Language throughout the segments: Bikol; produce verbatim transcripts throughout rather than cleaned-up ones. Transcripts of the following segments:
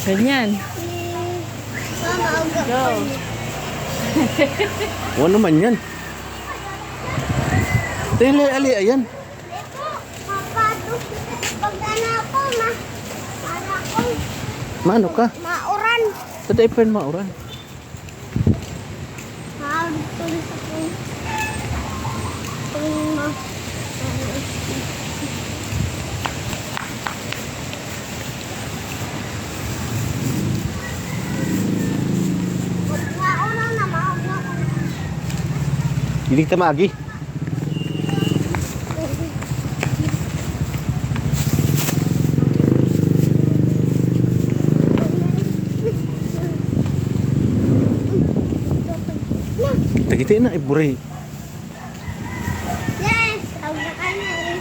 Ganyan. Go. Ano naman yan? Tele, ali, ayan. Mano ka? Mauran. Tataay pa yung mauran. Ah, dito sa akin. Ito yung ma-, Hindi kita maagi. Tagiti na, iburi. Yes! Ang baka na eh.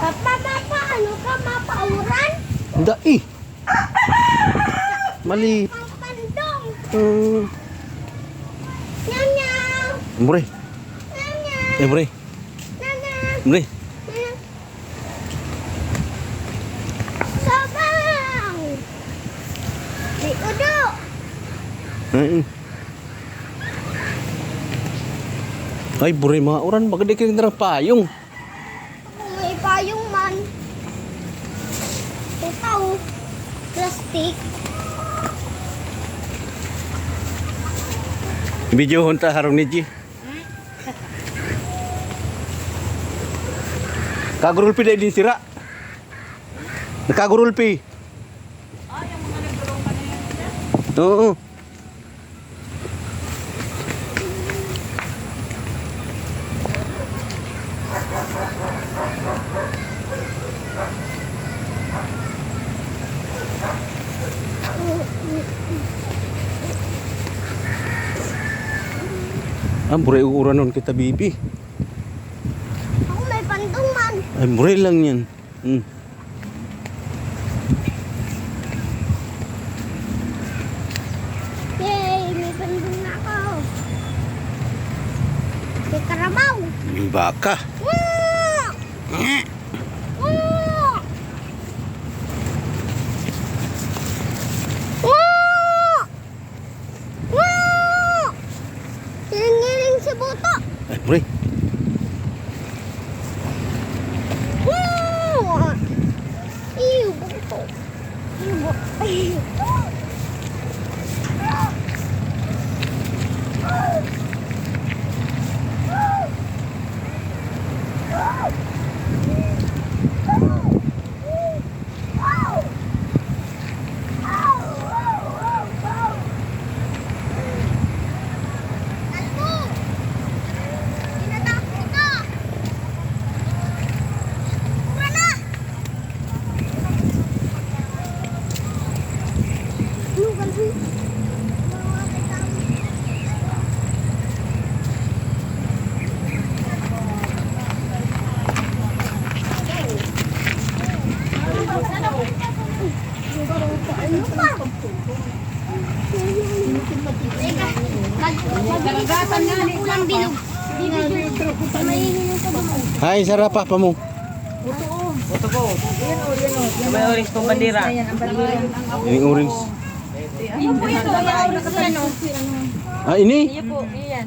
Papa, papa, ano ka, mapauran? Dai. Mali. Papandong. Hmm. Nyaw, nyaw. Mure. Nyaw, nyaw. Eh, mure. Nyaw, nyaw. Mure. Nyaw, nyaw. Sabang. Di udo. Ay, ay. Ay, buray mga uran. Maganda kayo na payong. May payong man. Ito, oh. Plastic. Videohon ta harong ni G. Kagurulpi dahil din sira. Nakagurulpi. Oo. Ang buray uuranon kita, bibi. Ako may pandong man. Ay, buray lang yan. Hmm. Yay! May pandong na ako. May karabaw. May baka. Woo! Woo! Woo! Wow! Ngiring-ngiring si Boto. Ay, pre. Wow! Iyo, Boto. Iyo, Boto. Mag-, mag-, magkakang bilog. Bibidyo. Mainit yung sabon. Hay, sarap pa, pamo. Ito po. Yan o, yan o. May orange pong bandera. Ayan, ang bandera. Yung orange. Yun po yung orange na ano. Ah, ini? Yan po, yan.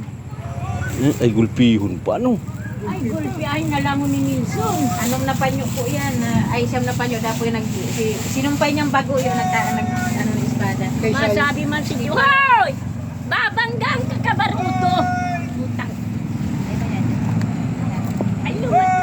Hmm, ay, gulpihon pa, ano? Ay, gulpi, ay, nalangon ni Nilsson. Anong napanyo po yan? Ah, ay, siyam na panyo. Dapat yung nag-, si, sinumpay niyang bago yun, nagta-, nag-, ano, ng espada. Masabi man si Diyo, "Hoy! Babanggaan ka, kabaruto!" Putang. Ay, lumat.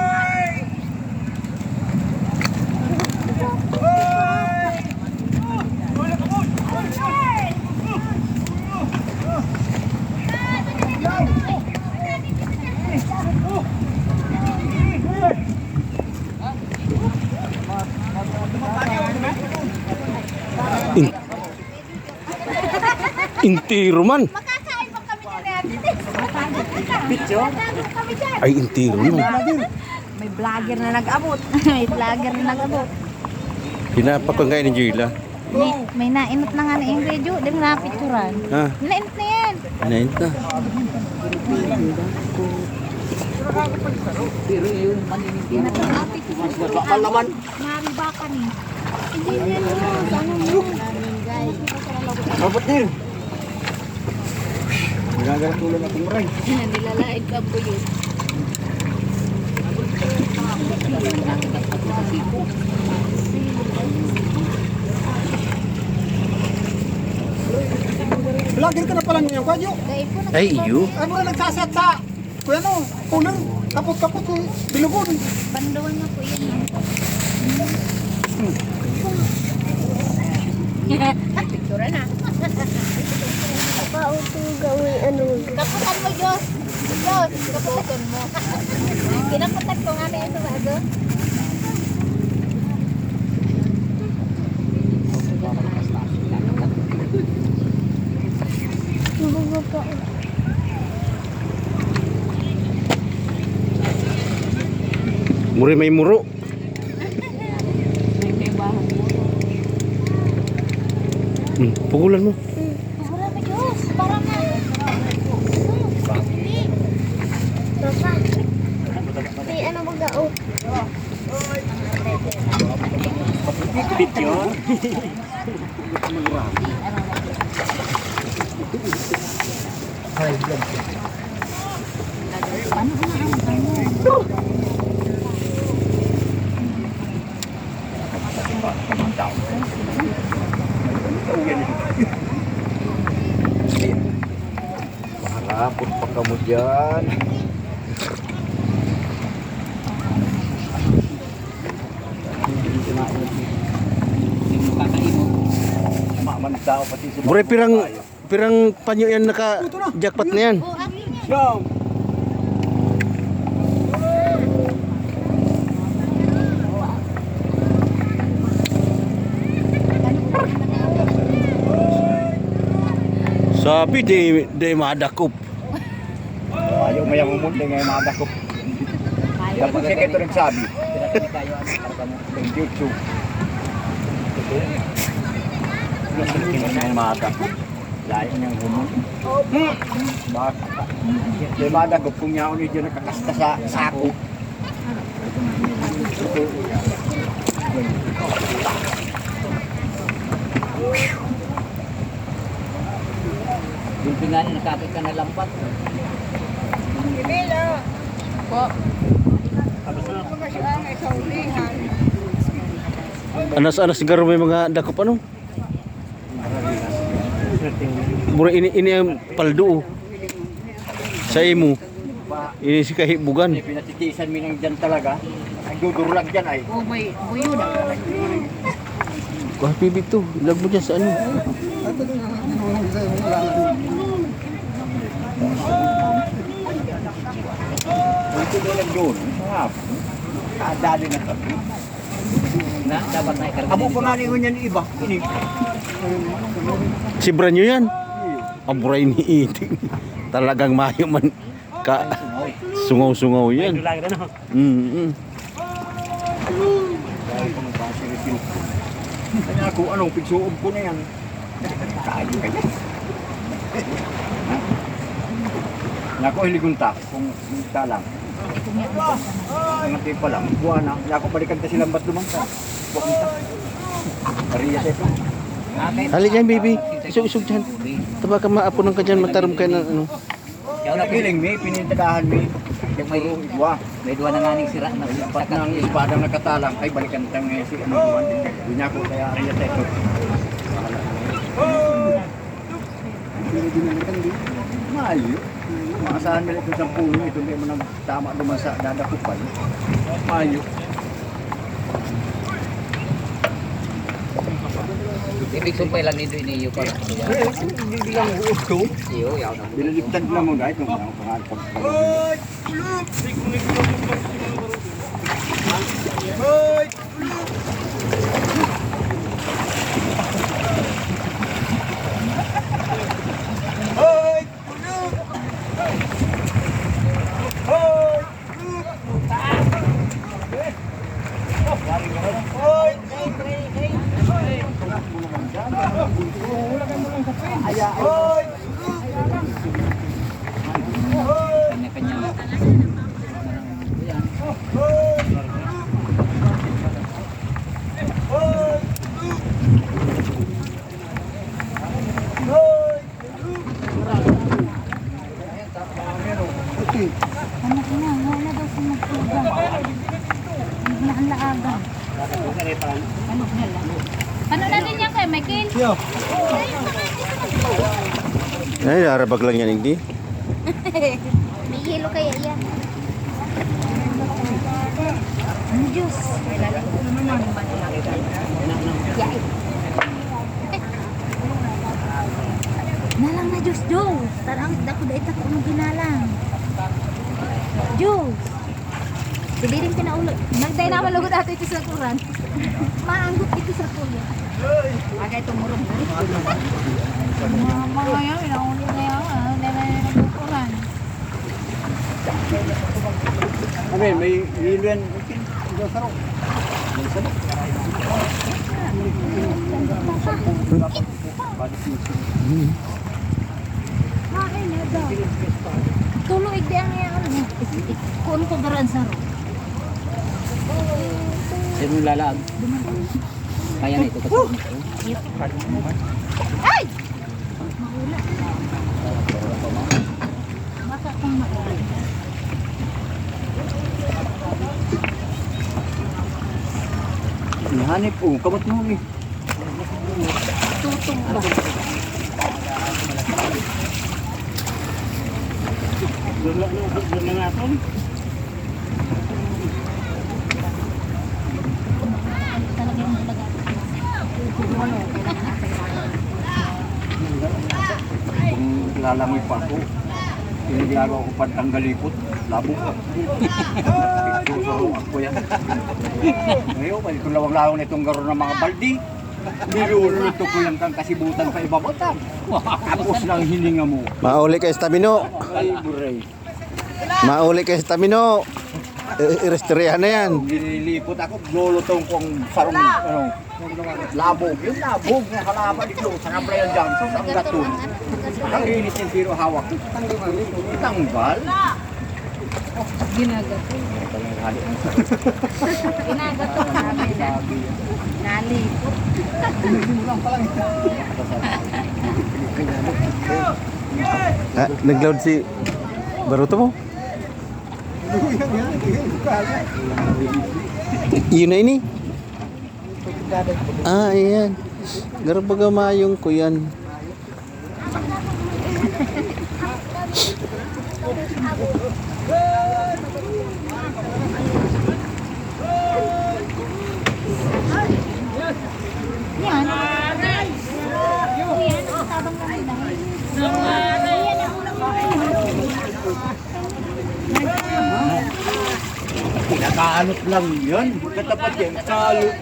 In-, Entero man. Makakain pa kami ni Ate Tess. Video? Tatago kami dyan. Ay, entero man. May vlogger na nag-abot. May vlogger na nag-abot. Pinapakangay ni Jula. May, may nainot na nga ni Ingrid, oh. Di mo napicturan. Ah. Nainot na yan. Nainot na. Pero yun, maninigin. Di na ito napicturan. Bakal naman. Mari ba kami? Hindi na yun. Ano mo? Dapat din. Nagagatulan akong ray. Nilalaig ka po yun. Vlogger ka na pala niyan, Kwadyo. Ay, iyo. Ay, mura nagsasat sa, kuya mo, ulo, kapot-kapot, eh, bilugon. Banduan na po yan, ah. Picture na. Pauto gawin ano. Kaputan mo, Diyos. Diyos, kaputan mo. Kinaputan ko nga na ito, bago. Bubog pa. Muri may muro. Hmm, pugulan mo. Pugulan mo, Diyos. Para na. Papa. Di, ano, mag-, oh. Picture? Maharapot pa kamo dyan. Maman tao pati sa Bure, pirang, pirang panyo yan naka-jackpot na yan. Yo! Sabi, di, di madakop. Ayaw mo yung humod, di nga madakop. Tapos siya kayo nagsabi. Thank you, Chu. Hindi nga madakop. Layo niyang humod. Baka. Di madakop kung yaon niya nakakasta sa sako. Yung pinani, nakakit ka na lampat. Po. Anas-anas garo may mga dakop, ano? Mura ini, ini ang paldo, oh. Sa imo. Ini si kahibugan. Eh, pinatitiisan mi nang dyan talaga. Nagdudurlag dyan ay. Oh, may buyo na. Kuha, P B two. Ilag mo dyan sa ano. Ito na lang doon. Kahapon. Kadali na kami. Na, dapat na ikarga. Abo pa nga ni ngunyan iba. Ini. Si Branyo yan. Aburay ni Iting. Talagang mayo man ka sungaw-sungaw yan. Dulagan, ano? Mm, mm. Kaya ako, ano, pigsuob ko na yan. Kayo kaya. Nako, hiligon ta. Kung, kung ta lang. Mga tipa lang. Buwan na. Nako, balikan ta silang bat lumang ta. Buwan ta. Pariya sa ito. Hali dyan, baby. Isog-isog dyan. Taba ka, maapunan ka dyan. Matarom ka na, ano. Yaw na piling mi, pinintagahan mi. Yung may, Igwa. May duwa na nga ning sira na Lipat ng espadang nakatalang. Ay, balikan ta nga si ano, Juan. Di niya ako kaya ariya sa ito. Maayo. Maasahan nila itong sampulong ito, hindi mo nang tama naman sa dadakupan. Maayo. Ibig sumpay lang nito, ini iyo pa. Eh, hindi lang buo to. Iyo, yaw na. Binaliktad na mo, guys, kung ano, kung ano, kung ano. Kanya-kanya. Anak na, wala daw siya magtugang. Naglaang-laagan. Ano na lang? Ano na din yan kay Michael? Yo. Ay, narabag lang yan, hindi. May yelo kaya yan? Ang Diyos. Yay. Nalang na Diyos, Diyos. Tarang, dako da itak ang ginalang. Diyos. Pwede rin pinaulo. Nagday naman lugod ato ito sa kuran. Maanggot ito sa kuran. Agay tumurog na. Mga, mga yan, inauli na yan. Ano, hindi na yan nagkukuran. Ano yun, may yelo yan. May saro. May saro. Balik yung saro. Ay, nada. Tulo, igdi ang iya, ano, kuon ko garan saro. Sino lalaag? Kaya na ito, kasi Ay! Maula. Baka kung maula. Nahanip, oh, kamot mo, eh. Tutong ba? Doon lang, doon lang natin. Talagang talaga. Kung lalangoy pa ako, pinaglagaw ko pantanggalipot, labo. Susuruan ko yan. Ngayon, pwede ko lawang-lawang na itong garo ng mga baldi. Niluluto ko yan kang kasibutan pa ibabata. Tapos lang hininga mo. Mauli ka, Estamino. Ay, buray. Mauli ka, Estamino. I-, iristoryahan na yan. Nililipot ako, lulutong ko ang sarong, ano, labog. Yung labog na halaman dito, sa Kabrayan Johnson, ang gaton. Ang init yung tiro hawak ko. Tanggal. Ginagato. Ginagato namin. Nalipot. Ah, nag-load si Baruto mo? Yun na ini. Ah, ayan. Garo baga mayong ko yan. Yan. Yan, ang tabang ng dahil. Yan, ang Pinakaalot lang yan. Katapat yan, kaalot.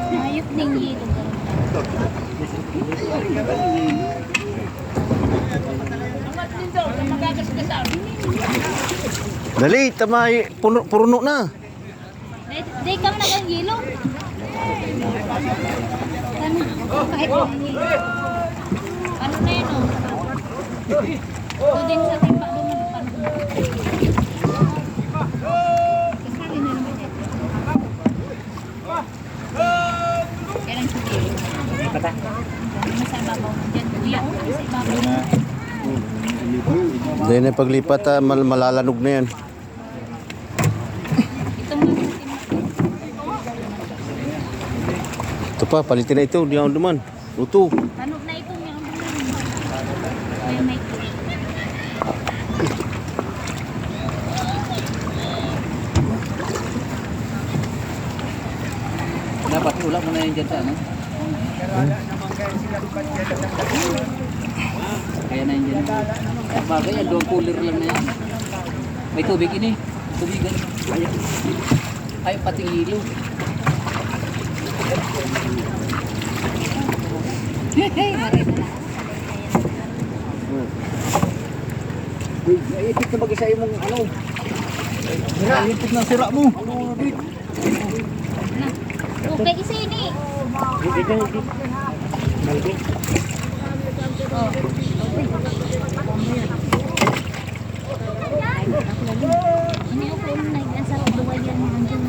Mayot ning yelo. Dali, tamay, puno, puno na. Dai, dai ka man nag-ang yelo. Ano? Ano na yun, oh? Ito din sa timba doon, ano? Kailan sa yelo? Ano sa ibabaw mo dyan? Kuya, ano sa ibabaw mo? Dai na paglipat, ah, mal-, malalanog na yan. Ito pa, palitin na ito. Di ako duman. Luto. Tanog na ito, may ang duman. May, may. Dapat wala mo na yan dyan sa ano? Kaya na yun dyan. Bagay, ang duwang cooler lang na yan. May tubig ini. Tubigan. Ay, pati ilo. Uy, naipit na mag-isa yung ano. Naipit na sira mo. Ano, David? May isa ini. Ini ako ang nag-asa ko, duwa yan, mga dyan.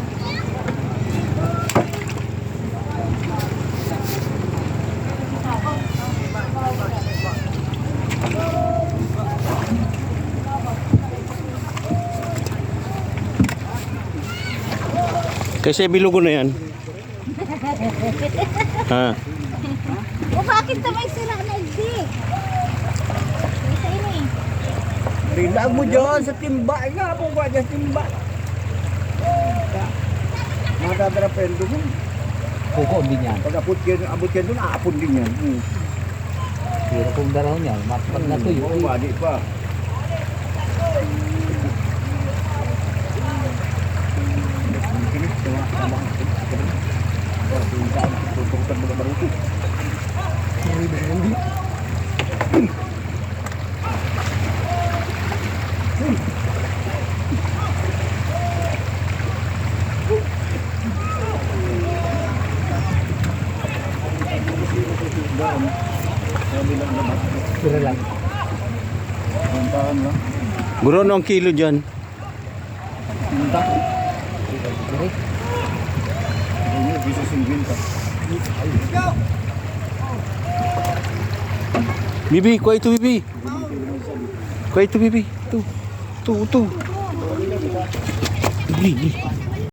Kasi bilugo na yan. Ha? O, bakit na may sira na igdi? Isa ini. Rilag mo dyan sa timba. Ina, abong ko dyan sa timba. Madadara pa yung dugo. Kuko, hindi niyan. Pag abot yan, abot yan doon, aapon din yan. Hmm. Pero kung daraw niya, mat-, pag natuyo, Oo, eh. Wadi pa. Sila lang. Puntahan lang. Guro, anong kilo dyan? Punta. Ano, piso singkwenta. Bibi, kuha ito, Bibi. Kuha ito, Bibi. Ito. Ito, ito. Bibi, Bibi.